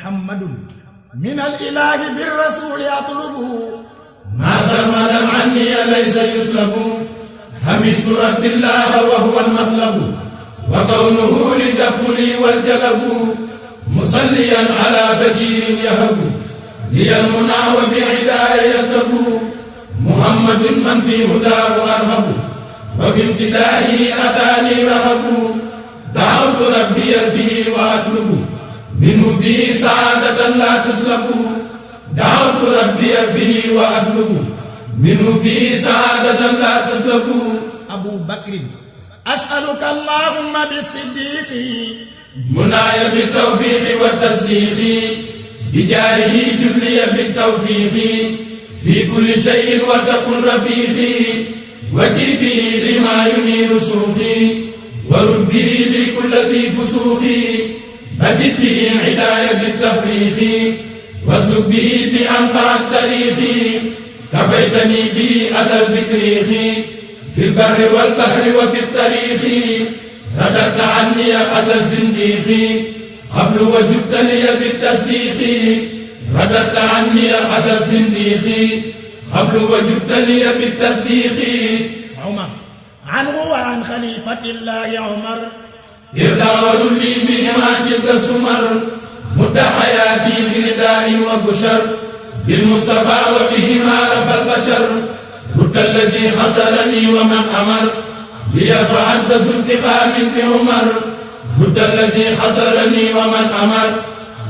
محمد من الإله بالرسول أطلب ما سرمدا عني ليس يسلب حمدت رب الله وهو المطلب وكونه لدف لي والجلب مصليا على بشير يهب لي المنى وبعداية يذهب محمد من في هداه أرهب وفي امتدائه أتاني رهب دعوت ربي به وأطلب منه به سعادة لا تسلب دعوت ربي به وأطلب منه به سعادة لا تسلب أبو بكر أسألك اللهم بالصديق مناي بالتوفيق والتصديق بجاهه جبلي بالتوفيق في كل شيء وتكن رفيقي وجب به لما ينير سوقي ورد به لكل ذي فسوقي بدد به عداية بالتفريق واسلك به بأنفع الطريق كفيتني به أذى البكريق في البر والبحر وفي الطريق رددت عني أذى الزنديق قبل وجدت لي بالتصديق رددت عني أذى الزنديق قبل وجدت لي بالتصديق عمر عنه وعن خليفة الله عمر إرداء لي بهما تلك السمر مد حياتي برداء وبشر بالمصطفى وبهما رب البشر رد الذي حصلني ومن أمر ليرفع أنت ذو انتقام بعمر رد الذي حصلني ومن أمر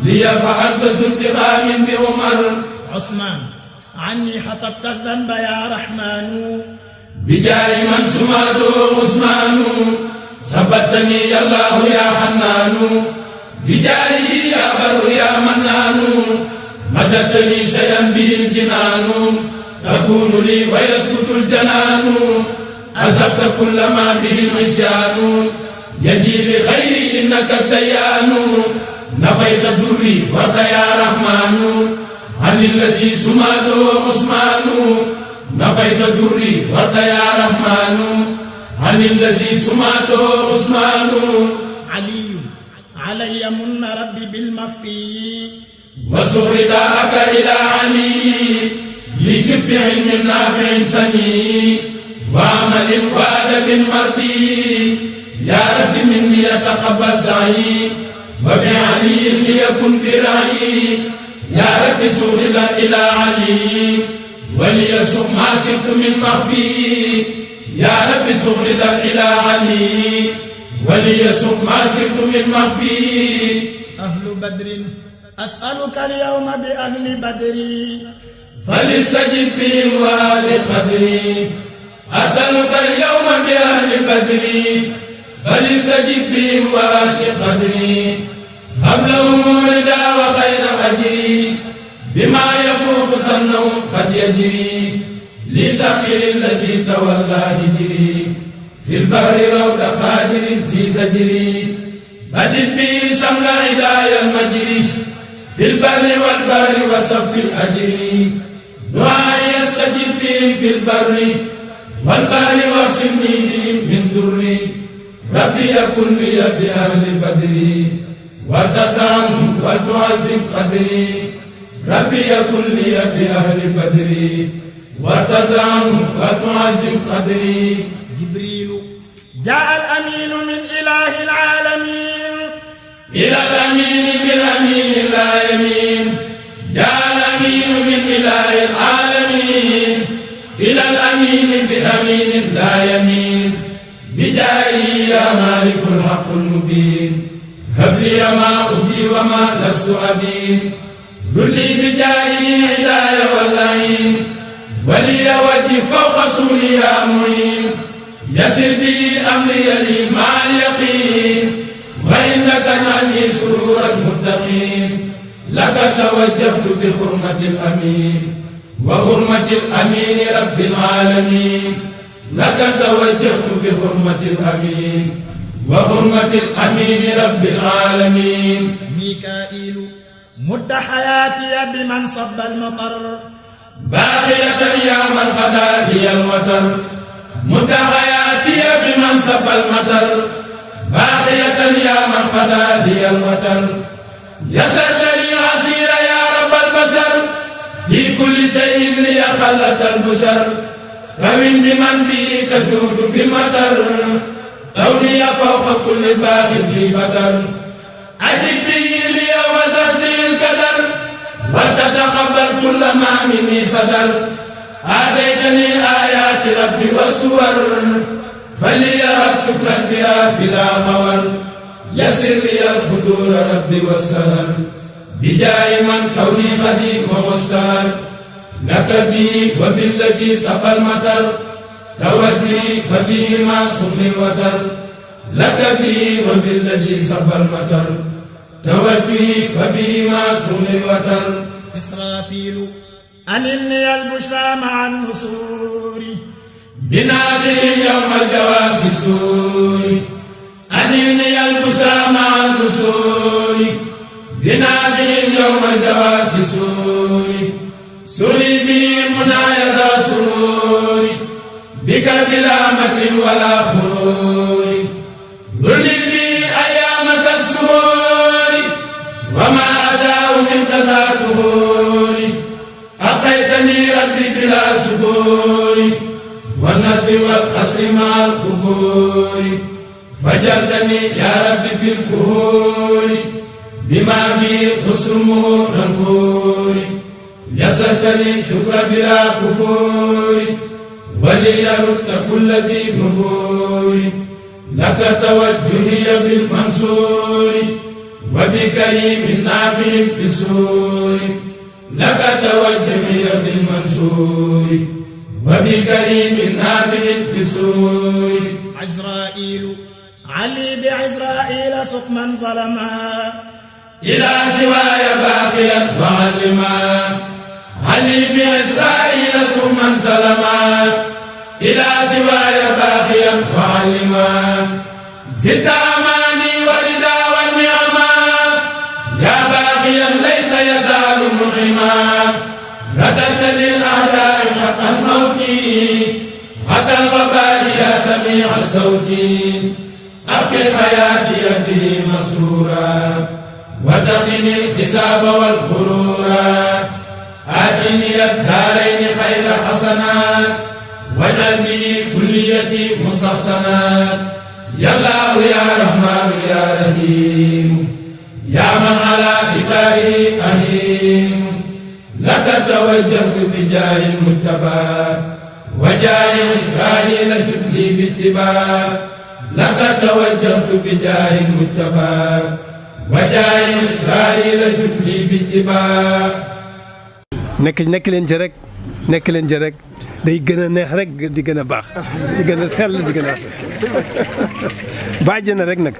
ليرفع أنت ذو انتقام بعمر عثمان عني حطبت الذنب يا رحمن بجاه من سماته عثمان ثبتني يا الله يا حنان بجاهه يا بر يا منان مددتني شيئا به الجنان تكون لي ويسكت الجنان أذهبت كل ما به العصيان يجي بخير إنك الديان نفيت ضري ورد يا رحمن عن الذي سماته عثمان نفيت ضري ورد يا رحمن عن الذي سماته عثمان علي علي من ربي بالمخفي وسر داك إلى علي لجب علم نافع سني وعمل وادب مرضي يا رب مني تقبل سعي وبعلي ليكن ذراعي يا رب سهلا إلى علي وليسق ما شئت من مخفي يا رب سهلا إلى علي وليسق ما شئت من مخفي أهل بدر أسألك اليوم بأهل بدر فليستجب بهم وأهل قدري أسألك اليوم بأهل بدري فليستجب بهم وأهل قدري هب لهم رداء وخير أجري بما يفوق ظنهم قد يجري لسخر الذي تولى هجري في البحر روض قادر في زجري بدد به شمل عدايا المجري في البر والبحر وصف الأجر دعاء يستجب به في البر والبحر وصفني به من دري ربي يكن لي بأهل بدري وتطعم وتعزم قدري ربي يكن لي بأهل بدري وتطعم وتعزم قدري جبريل جاء الأمين من إله العالمين إلى الأمين بالأمين لا يمين جاء الأمين من إله العالمين إلى الأمين بالأمين لا يمين بجاهه يا مالك الحق المبين هب لي ما أبدي وما لست أبين ذلي بجاهه هداية واللعين ولي وجه فوق سولي يا معين يسر به أمري لي مع اليقين وإنك عني سرور المتقين لك توجهت بحرمة الأمين وحرمة الأمين رب العالمين لك توجهت بحرمة الأمين وحرمة الأمين رب العالمين ميكائيل مد حياتي بمن صب المطر باقية يا من قضى لي الوتر مد حياتي بمن صب المطر باقية يا من قضى لي الوتر يسر لي كل شيء لي خلق البشر فمن بمن بي تجود بالمطر كوني فوق كل باغ في بدر أجب به لي وزرزي القدر وتتقبل كل ما مني صدر آتيتني آيات ربي والسور فليرب شكرا بها بلا مول يسر لي القدور ربي والسهر بجاه من كوني خديم ومستهر لك بي وبالذي سقى المطر توجهي فبهما سقي الوتر لك بي وبالذي سقى المطر توجهي فبهما سقي الوتر إسرافيل أنني البشرى مع النسور بنادي يوم الجواب في السور أنني البشرى مع النسور بنادي يوم الجواب في السور سوري بي منايا ذا سرور بك بلا مكر ولا خرور رلي بي أيامك السهور وما أشاء من تذاكر أبقيتني ربي بلا شكور والنصر والقصر مع الكفور فجرتني يا ربي في الكهور بما بي قصر مهور الكور يسرتني شكر بلا كفور وليرد كل ذي نفور لك توجهي بالمنصور وبكريم نافع في السور لك توجهي بالمنصور وبكريم نافع في السور عزرائيل علي بعزرائيل سقما ظلما إلى سواي باقيا معلما علي بعزرائيل سقما ظلما إلى سواي باقيا معلما زدت أماني وردا والنعما يا باقيا ليس يزال منعما رددت للأعداء حق الموت حتى الغباء يا سميع الصوت أبقي حياتي به مسرورا وتقني الحساب والغرور آتني الدارين خير حسنات واجعل بي كليتي مستحسنات يا الله يا رحمن يا رحيم يا من على بكائي أهيم لك توجهت بجاه المجتبى وجاه إسرائيل جدلي باتباع لك توجهت بجاه المجتبى وجاه إسرائيل جدلي باتباع nekk leen ci rek nekk leen ci rek day gën a neex rek di gën a baax di gën a sell di gën a bàjj na rek nag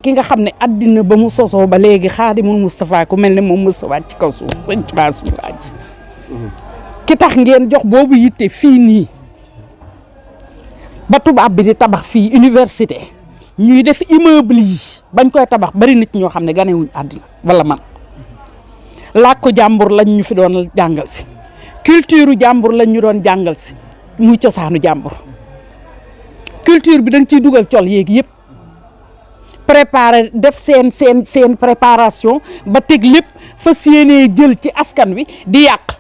ki nga xam ne addina ba mu sosoo ba léegi Xaadimul Moustapha ku mel ne moom mës a wàcc ci kaw suuf sëñ Tuubaa suñu waaj ki tax ngeen jox boobu yitte fii nii ba tubaab bi di tabax fii université ñuy def immeuble yi bañ koy tabax bari nit ñoo xam ne ganewuñ àddina wala man làkku jàmbur lañ ñu fi doon jàngal si culture jàmbur lañ ñu doon jàngal si muy cosaanu jàmbur culture bi da nga ciy dugal col yéegi yëpp préparer def seen préparation ba teg lépp fas yéenee jël ci askan wi di yàq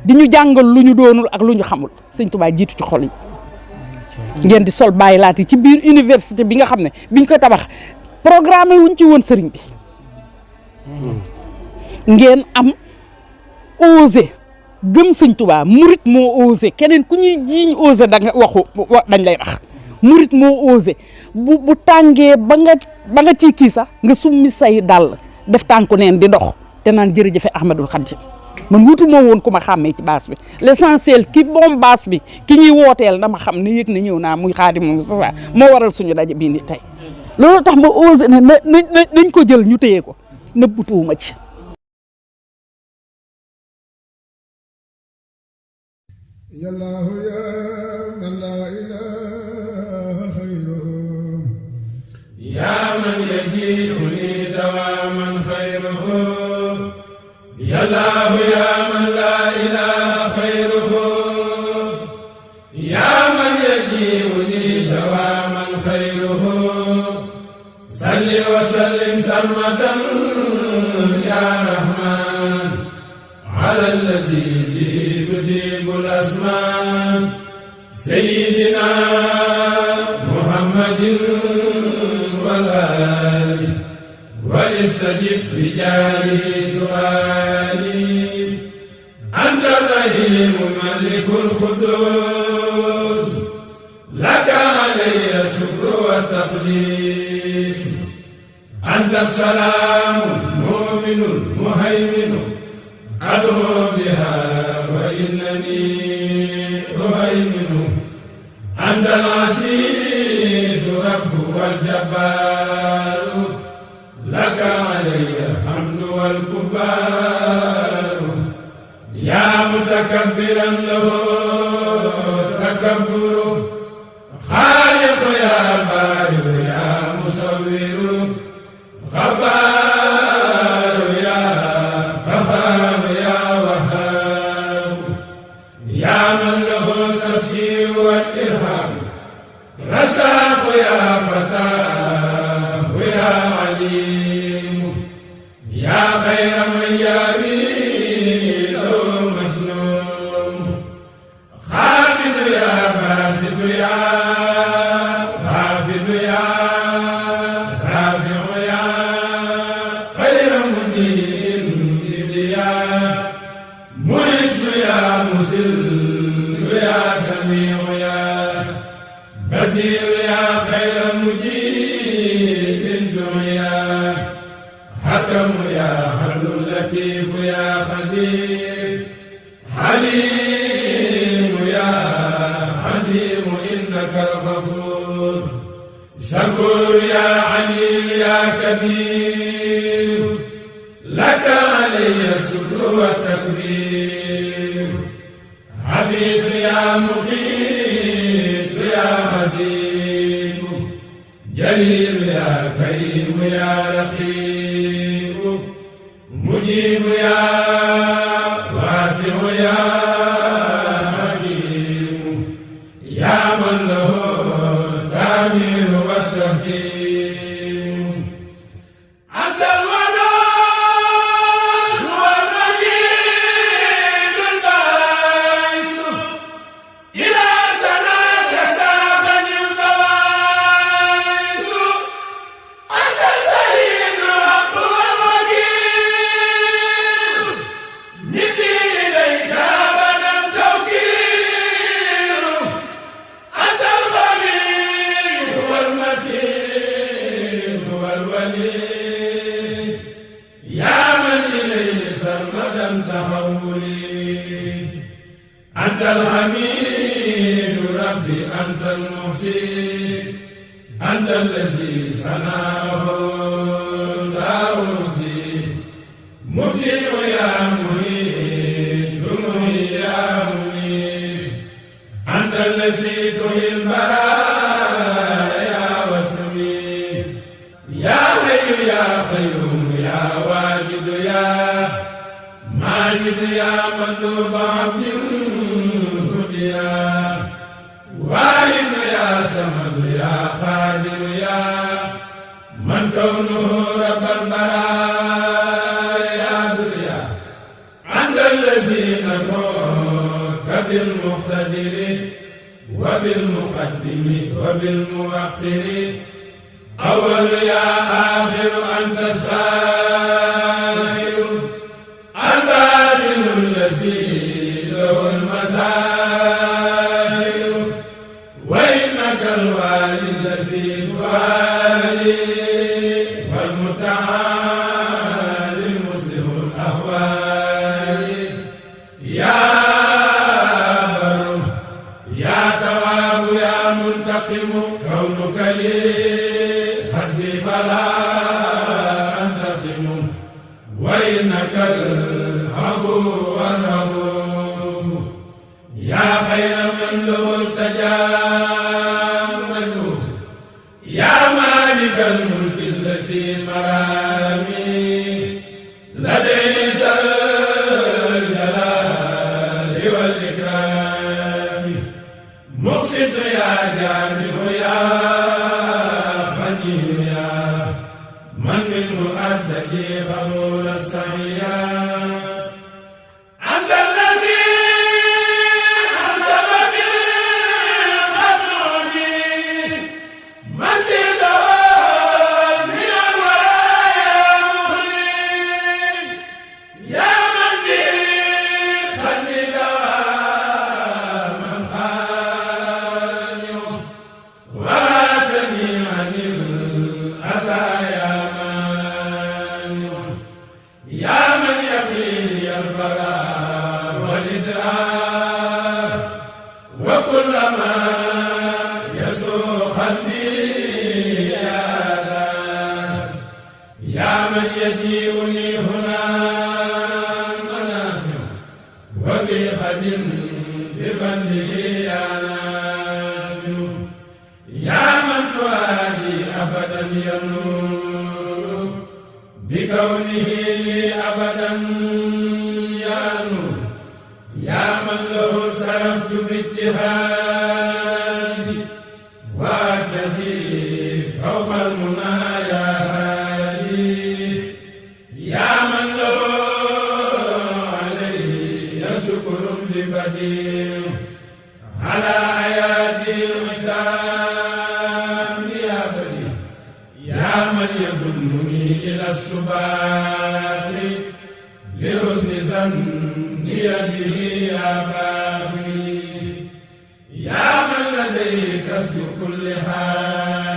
di ñu jàngal lu ñu doonul ak lu ñu xamul sëñ Tuubaa jiitu ci xol yi ngeen di sol bàyyi laati ci biir université bi nga xam ne biñ koy tabax programme wuñ ci woon sëriñ bi ngeen am osé gëm sëñ Tuubaa murit moo osé keneen ku ñuy jiiñ osé da nga dañ lay wax murit moo osé bu tàngee ba nga ci kii sax nga summi say dàll def tànku neen di dox te naan jërëjëfe Ahmadul Xadim man wutu moo woon ku ma xàmmee ci baas bi l'essentiel ki moom baas bi ki ñuy wooteel dama xam ne yëg na ñëw naa muy Xaadimu Mustafaa moo waral suñu daje bii ni tey loolu tax ma osé ne nañ ko jël ñu téye ko nëbbutuwuma ci yallaahu yaa man laa ilaaha xayruhu yaa man yajiibuni dawaaman xayruhu yallaahu yaa man laa ilaaha xayruhu yaa man yajiibuni dawaaman xayruhu salli wa sallim sarmadan yaa rahmaan ala allazi تجيب الأسماء سيدنا محمد والآل ولستجب بجاره سؤالي أنت الرحيم ملك القدوس لك علي الشكر والتقديس أنت السلام المؤمن المهيمن أدعو بها وإنني أهيمن أنت العزيز رب والجبار لك علي الحمد والكبار يا متكبرا له تكبر خالق يا بارئ يا مصور غفار يا غفار يا وهاب يا من له التفسير والإلهام رزاق يا فتاه يا عليم يا خير من يروي له مسلوم خالد يا باس خير مجيب الدنيا حكم يا حل لطيف يا خبير حليم يا عزيم إنك الغفور شكور يا عليم يا كبير لك علي الشكر والتكبير حفيظ يا مقيم يا حسيب جليل يا كريم يا رقيب مجيب يا واسع يا حكيم يا من له التأمين والتحكيم أنت الودود والمجيد الباعث إلى سناك ساقني البواعث أنت السيد الحق والوكيل ندي إليك أبدا توكيل أنت الغني والمتين والولي يا من إليه سرمدا تحولي أنت الحميد ربي أنت المحسن أنت الذي صنعه داوسي مبدئ يا مهيد مهي يا مهيد أنت الذي تحيي البرايا وتميت يا حي يا قيوم يا واجد يا ماجد يا مطلوب عبد هديا واحد يا صمد يا قادر يا من كونه رب البرايا دنيا أنت الذي نكوك بالمقتدر وبالمقدم وبالمؤخر أول يا آخر أنت السائر الباطن الذي له المسائر وإنك الوالي الذي توالي والمتعالي المصلح الأحوال يا بر يا تواب يا منتقم كونك لي حسبي فلا أنتقم وإنك العفو والرؤوف يا خير من له التجامل يا مالك الملك الذي مرامي لديه الجلال والإكرام مقسط يا جامع يا خديم يا من منه أدجي خمول السعيان أنت الذي أنزل بالقانون مسجدا من الولايا مخلي يا من به خلي دواما خانع واتني عن الأسايا مانع يا من يقيني البلاء والإدراك وكلما يسوء قلبي يا ذاك يا من يجيئني هنا منافع وفي خد بفضله يا نافع يا من فؤادي أبدا ينور بكونه لي أبدا يا نور يا من له سرفت باتهادي وأعتدي فوق المنى يا هادي يا من له عليه شكر لبديع على أيادي الحسام يا بديع يا من يدلني إلى السبات لحسن ظني به يا باغي يا من لديه كسب كل حال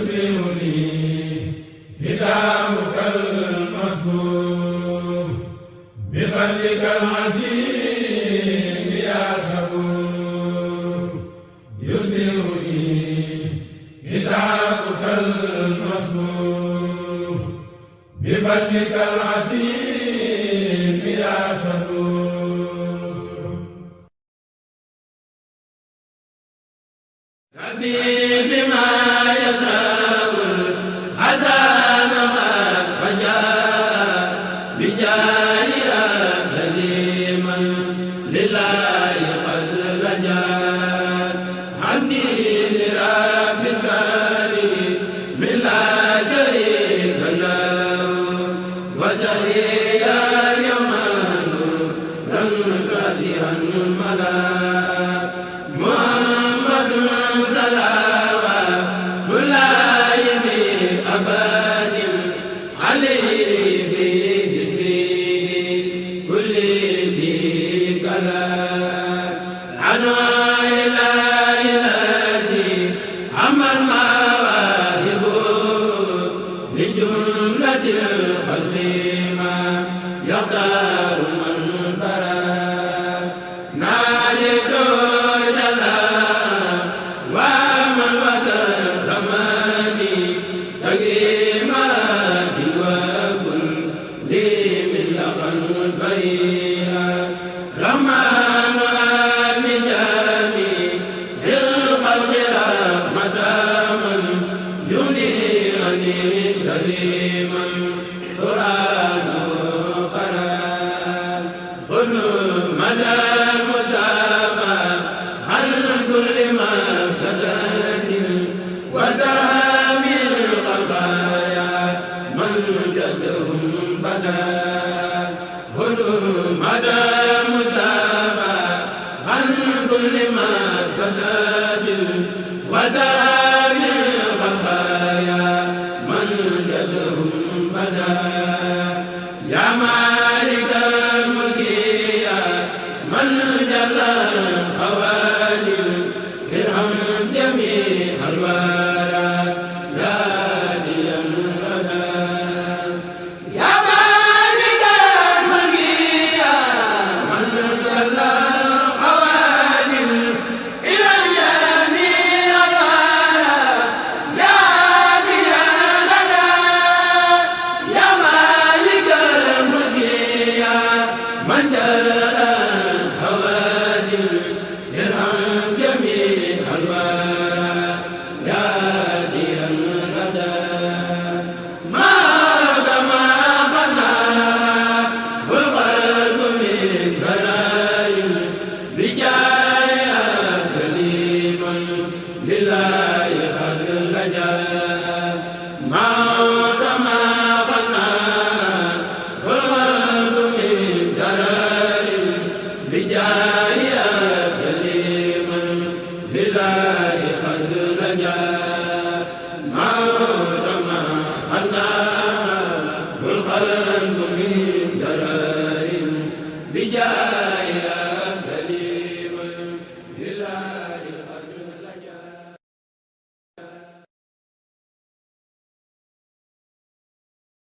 يسرني كتابك المذكور بفضلك العظيم يا صبور يسرني كتابك المذكور بفضلك العظيم يا صبور حبيبي ما يزرع الحزن قد فجاء بجاري كليما لله قد رجاء حمدي لرب الكريم من لا شريك له وسريا اليوم نورا ساتيا ملا محمد صلوات الله بأبد عليه في حزبه كل بكلام عنه إله الذي عمى المواهب لجملة الخلق ما يختار من برا نالك جلا ومن وتر رماني تكريمات وكن لي من لخن بريئا رحمن بجميع الخلق رحمة من ينيرني شر من قرآنه خراب كل مدى المسامى عن كل مفسدة ودرهم الخفايا من جدهم بدا كل مدى المسامى عن كل مفسدة ودرهم الخفايا من جدهم بدا يا مالك الملك يا من جل الخوالي ارحم جميع الورى يا هادي